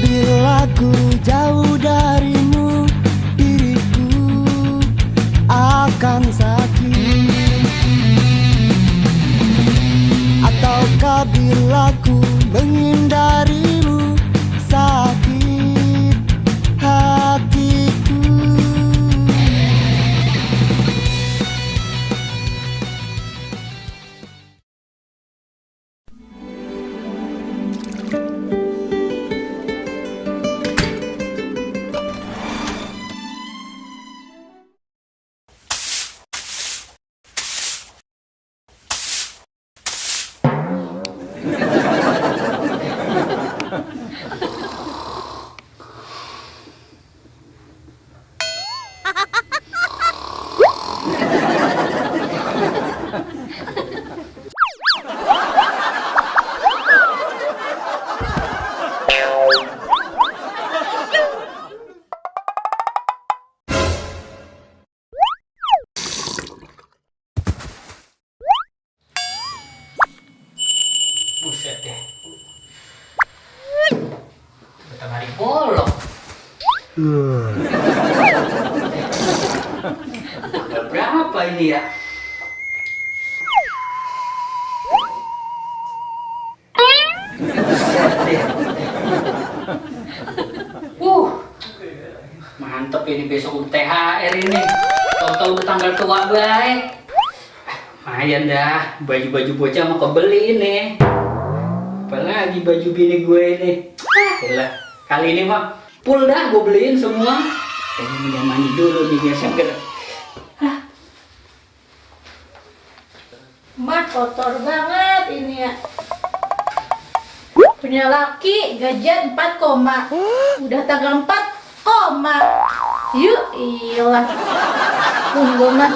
bila ku jauh darimu, diriku akan sakit. Ataukah bila ku menghindarimu, sakit hatiku. Buset deh. Matahari bolong. Udah berapa ini ya? Buset deh. Mantep ini, besok THR ini. Tahu-tahu udah tanggal tua baik. Lumayan dah, baju-baju bocah mau kebeli ini. Apalagi baju bini gue ini. Yalah, kali ini mah full dah gue beliin semua. Kayaknya mending mandi dulu nih biar seger. Mat, kotor banget ini ya. Punya laki gajian 4 koma. Udah tanggal 4 koma. Yuk, iyalah. Gue mah.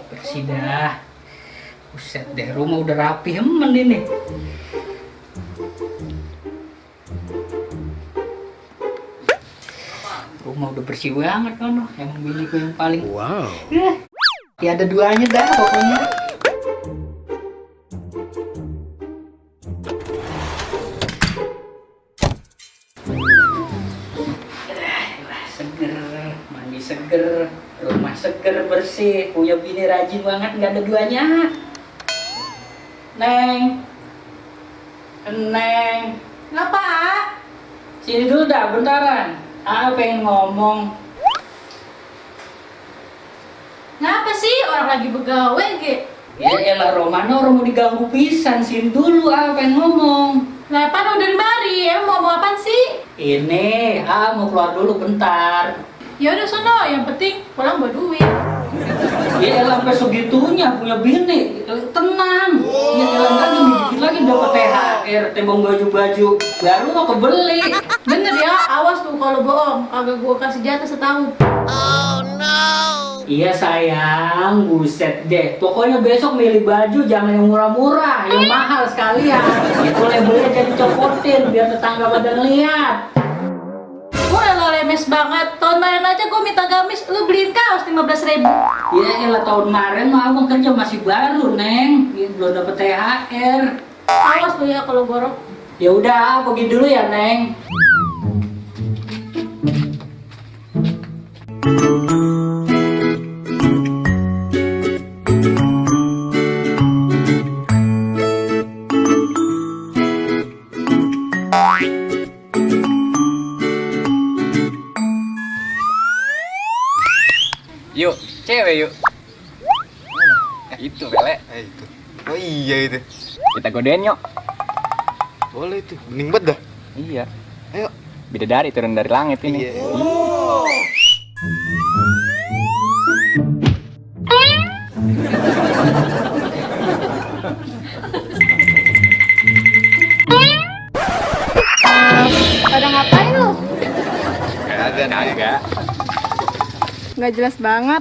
Bersih dah. Buset deh, rumah udah rapi hemen ini. Rumah udah bersih banget kan, emang biniku yang paling. Wow. Ya ada duanya dah pokoknya. Seger, mandi seger, rumah seger bersih, punya bini rajin banget, nggak ada duanya. Neng, Neng, Ngapa? sini dulu dah bentaran. Pengen ngomong. Ngapa sih orang lagi begawe ge? Ya elah Romano, orang mau diganggu pisan, sini dulu pengen ngomong. Lah pan udah di mari, emang mau ngomong apaan sih? Ini, mau keluar dulu bentar. Ya udah sono, yang penting pulang bawa duit. Ya elah sampai segitunya punya bini, tenang. Ya elah lagi dikit lagi dapat THR, tembong baju-baju baru mau kebeli. Bener ya, awas tuh kalau bohong, agak gua kasih jatah setahun. Iya sayang, buset deh. Pokoknya besok milih baju jangan yang murah-murah, yang mahal sekalian. Itu labelnya jadi copotin biar tetangga pada ngeliat. Gue lo lemes banget, tahun kemarin aja gue minta gamis, lu beliin kaos 15.000. Ya elah tahun kemarin mah abang kerja masih baru neng, belum dapet THR. Awas lu ya kalau borok. Ya udah, pergi dulu ya neng. Yuk, cewek yuk. Itu Bele. Itu. Oh iya itu. Kita godain yuk. Boleh itu. Bening banget dah. Iya. Ayo. Bidadari turun dari langit ini. Iya. Pada ngapain lu? Kagak. Nggak jelas banget.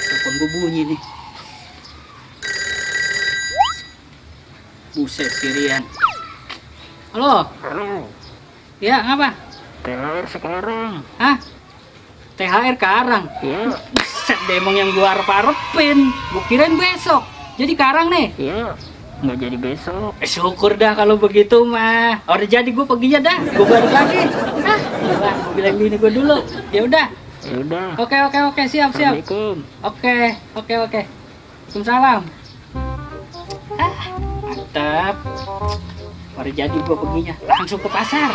Telepon gue bunyi nih. Buset Sirian. Halo. Ya, ngapa? THR sekarang. Hah? THR karang? Iya. Set deh emang yang gua harap-harapin. Gua kirain besok. Jadi karang nih? Iya. Nggak jadi besok. Syukur dah kalau begitu mah. Udah jadi gua perginya dah. Gua balik lagi. Hah? Gua bilang bini gua dulu. Ya udah. Ya udah. Oke, siap. Assalamualaikum. Oke. Waalaikumsalam. Mantap. Udah jadi gua perginya. Langsung ke pasar.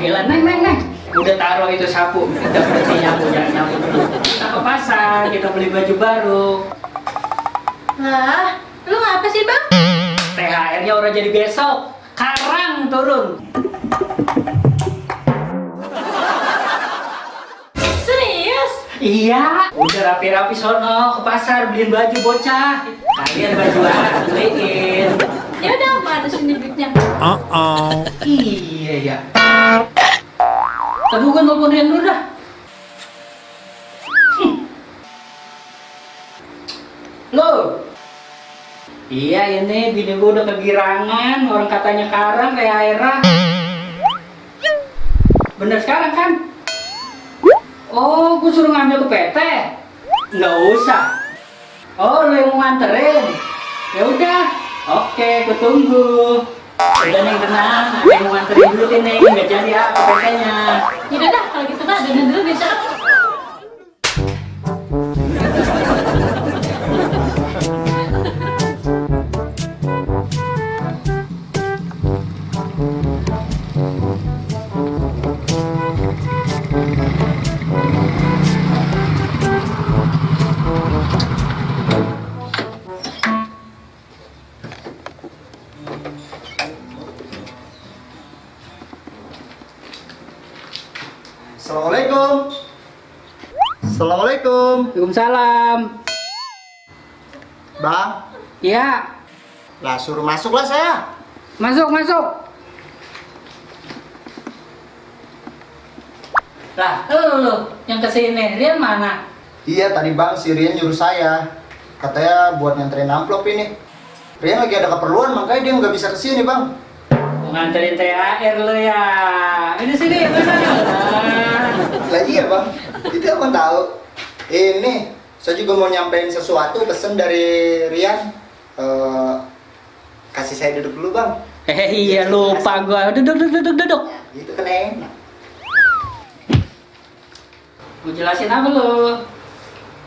Gila, Neng. Udah taruh itu sapu. Kita berhenti nyapu dulu. Kita ke pasar, kita beli baju baru. Lah, lu ngapa sih bang? THR-nya udah jadi besok. Karang turun. Serius? Iya. Udah rapi-rapi sono ke pasar beliin baju bocah. Kalian baju beliin. Ya udah, mana sini duitnya? Iya ya. Tadi gue nelfon Rian dulu dah. Lo. Iya ini bini gue udah kegirangan. Orang katanya karang kayak Aira. Bener sekarang kan? Oh, gue suruh ngambil ke PT. Nggak usah. Oh, lo yang mau nganterin? Ya udah. Oke, gue tunggu. Udah Neng tenang, ada yang mau nganterin dulu nih, nggak jadi ya ke PT-nya. Ya udah, kalau gitu mah dengan dulu bisa. Assalamualaikum. Waalaikumsalam. Bang, Ya, lah suruh masuklah saya. masuk. Lah, lu yang kesini, Rian mana? Iya tadi bang, si Rian nyuruh saya. Katanya buat nganterin amplop ini. Rian lagi ada keperluan, makanya dia nggak bisa kesini bang. Mau nganterin THR lu ya. Ini sini, mana? Lagi ya bang, itu abang tahu. Ini, saya juga mau nyampein sesuatu pesen dari Rian. Kasih saya duduk dulu bang. Iya lupa gua. Duduk. Itu kan enak. Mau jelasin apa lu?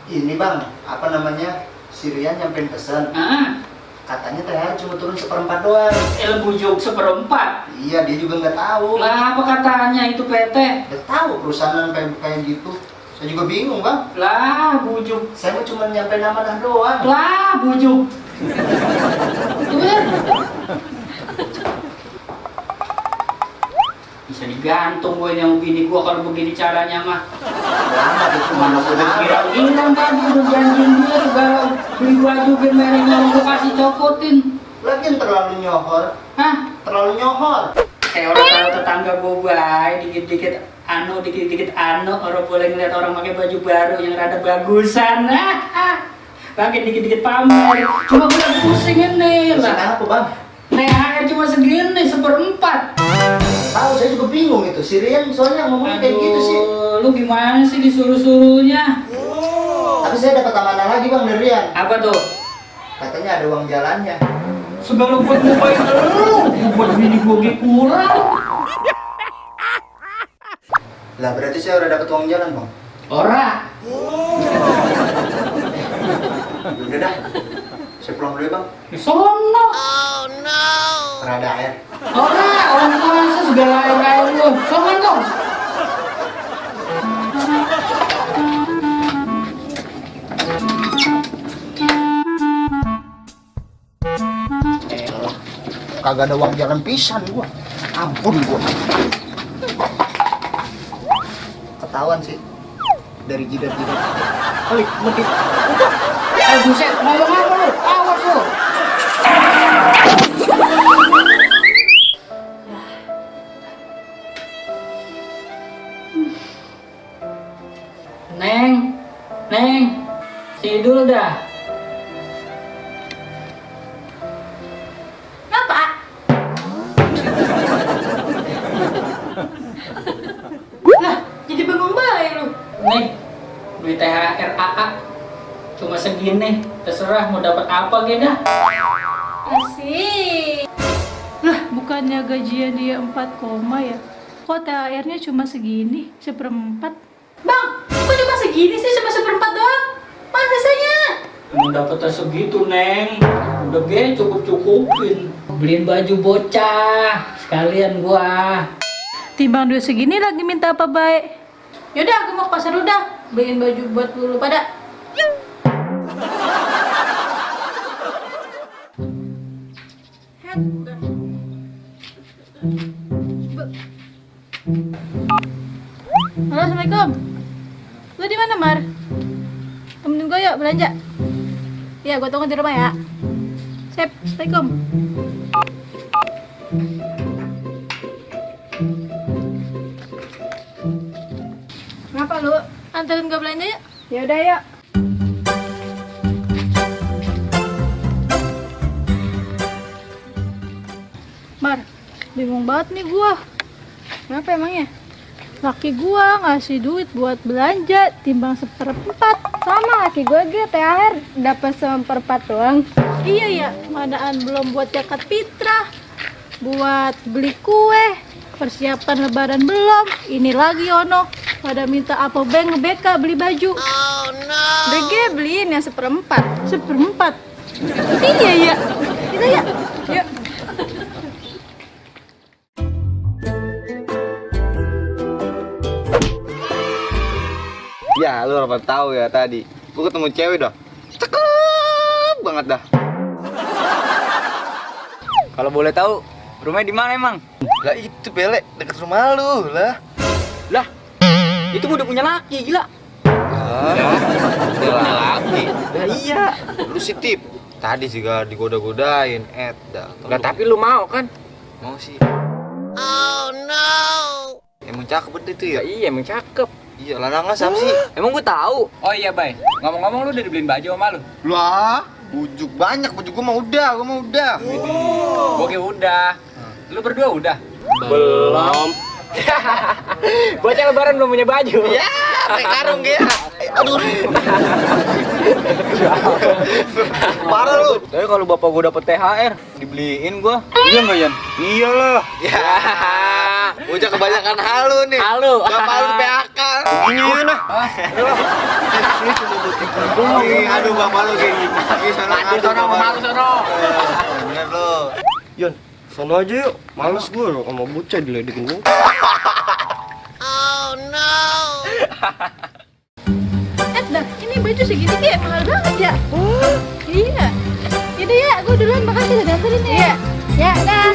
Ini bang, apa namanya? Si Rian nyampein pesan. Katanya THR cuma turun 1/4 doang. Bujuk 1/4. Iya, dia juga nggak tahu. Lah apa katanya itu PT? Nggak tahu perusahaan kayak gitu. Saya juga bingung bang. Lah bujuk. Saya mah cuma nyampein amanah doang. Lah bujuk. Itu bener. Bisa digantung gue yang bini gua kalau begini caranya mah. Lama itu mana Udah kira-kira tadi udah janjiin dia segala beli baju game merek yang gua kasih copotin. Lagian terlalu nyohor. Hah? Terlalu nyohor. Kayak orang tahu tetangga gue baik, dikit-dikit anu, orang boleh ngeliat orang pakai baju baru yang rada bagusan. Pakai dikit-dikit pamer. Cuma gue lagi pusing ini Pesan lah. apa bang? THR cuma segini, 1/4. Tahu, saya juga bingung itu. Si Rian soalnya ngomongnya kayak gitu sih. Lu gimana sih disuruh-suruhnya? Tapi saya dapat amanah lagi bang dari Rian. Apa tuh? Katanya ada uang jalannya. Segala buat ngupain lu, buat bini gue kurang. Lah berarti saya udah dapat uang jalan bang. Ora. Udah dah. Saya pulang dulu ya bang. Di sono. Rada air. Ora, orang masa segala air lu. Sono dong. Kagak ada uang jalan pisan gua. Ampun gua. Ketahuan sih. Dari jidat-jidat. Balik, medit. Buset, ngomong apa lu? Awas lu. Neng, tidur dah. Apa? Cuma segini, terserah mau dapat apa gitu dah. Asik. Lah, bukannya gajian dia 4 koma ya? Kok THR-nya cuma segini, 1/4? Bang, kok cuma segini sih, cuma 1/4 doang? Mana sisanya? Emang dapatnya segitu, Neng. Udah cukup-cukupin. Beliin baju bocah, sekalian gua. Timbang duit segini lagi minta apa baik? Yaudah, aku mau ke pasar udah. Beliin baju buat dulu pada. Halo, Assalamualaikum. Lu di mana, Mar? Temenin gue yuk belanja. Iya, gue tunggu di rumah ya. Sip, Assalamualaikum. Kenapa lu? Anterin gue belanja yuk. Ya udah yuk. Mar, bingung banget nih gua. Kenapa emangnya? Laki gua ngasih duit buat belanja timbang 1/4. Sama laki gue gitu THR dapat 1/4 doang. Iya ya, manaan belum buat zakat fitrah, buat beli kue, persiapan lebaran belum. Ini lagi ono, pada minta apa beng ngebeka beli baju. BG beliin yang 1/4. 1/4. Iya ya, kita ya. Yuk. Ya, lu apa tahu ya tadi. Gua ketemu cewek dah. Cakep banget dah. Kalau boleh tahu, rumahnya di mana emang? Lah itu Pele, dekat rumah lu lah. Lah, itu gua udah punya laki, gila. Udah lagi. Lah iya. Lu sih tip. Tadi juga digoda-godain, dah. Lah tapi lu mau kan? Mau sih. Emang cakep betul itu ya? Ya iya, emang cakep. Iya, lanangan sama sih. Emang gua tahu. Oh iya, Bay. Ngomong-ngomong lu udah dibeliin baju sama lu? Lah, bujuk banyak, baju gua mah udah. Oke, udah. Lu berdua udah? Belum. Bocah lebaran belum punya baju. Ya, pakai karung ya. Aduh. Parah lu. Tapi kalau bapak gua dapet THR, dibeliin gua. Iya nggak, Yan? Iyalah. Ya. Bocah kebanyakan halu nih. Halu. Bapak lu PHK. Ini ya nah. Aduh, bapak lu kayak gini. Sono, malu sono. Bener lu. Yon, sono aja yuk. Males gue loh sama bocah diledekin lu. Dah, ini baju segini kayak mahal banget ya. Iya. Yaudah ya, gue duluan, makasih udah nganterin ya. Iya. Ya, dah.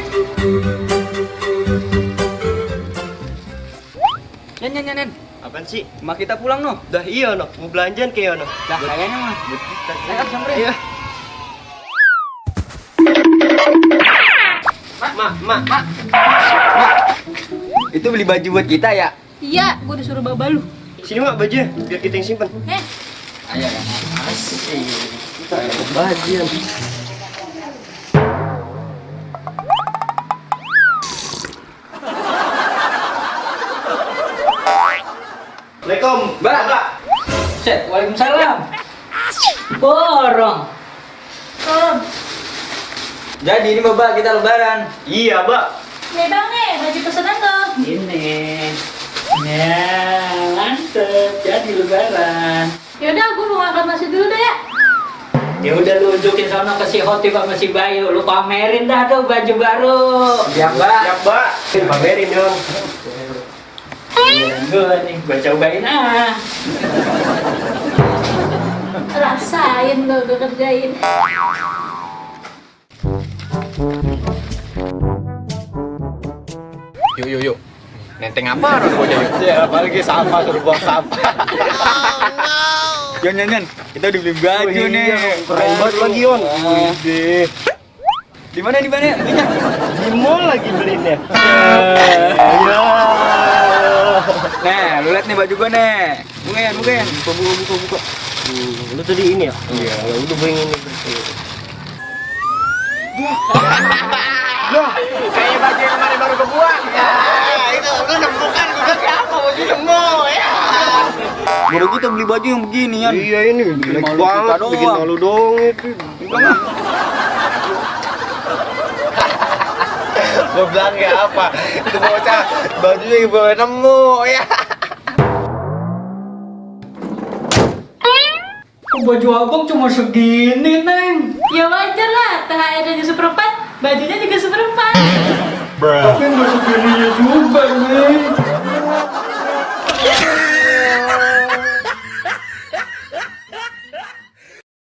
Yan. Apaan sih? Mak kita pulang noh. Dah iya no, mau belanjaan kayak no. Dah kayaknya mah. Ayo samperin. Iya. Mak. Itu beli baju buat kita ya? Iya, gue disuruh bawa balu. Sini mak bajunya, biar kita yang simpen. Ayo. Kita bagian. Assalamualaikum, Mbak. Set, waalaikumsalam. Borong. Jadi ini Mbak, kita lebaran. Iya, Mbak. Nih bang nih, baju pesanan lo. Ini. Ya, mantep. Jadi lebaran. Yaudah, gue mau makan nasi dulu deh ya. Ya udah lu unjukin sana ke si Hoti sama si Bayu, lu pamerin dah tuh baju baru. Siap, Mbak. Siap, Mbak. Pamerin dong. Gue nih, gue cobain ah. Rasain lo, gue kerjain. Yuk. Nenteng apa orang bocah yuk? Ya, apalagi sampah suruh buang sampah. Yan. Kita udah beli baju nih. Keren banget lagi, Yon. Wih, Di mana? Belinya? di mall lagi belinya. Ya. Nah, lu lihat nih baju gua nih. Buka. Buka. Lu tadi ini ya? Iya. Ya udah gue ini berarti. Kayak baju yang kemarin baru kebuang. Ya, itu lu nemukan juga siapa baju nemu ya. Baru kita beli baju yang beginian. Iya ini jelek Malu banget, kita bikin doang. malu dong itu. Gue bilang ya apa? Itu bocah bajunya ibu nemu ya. Kok baju abang cuma segini, Neng? Ya wajar lah, THR-nya juga seperempat, bajunya juga seperempat. Tapi nggak segininya juga, Neng.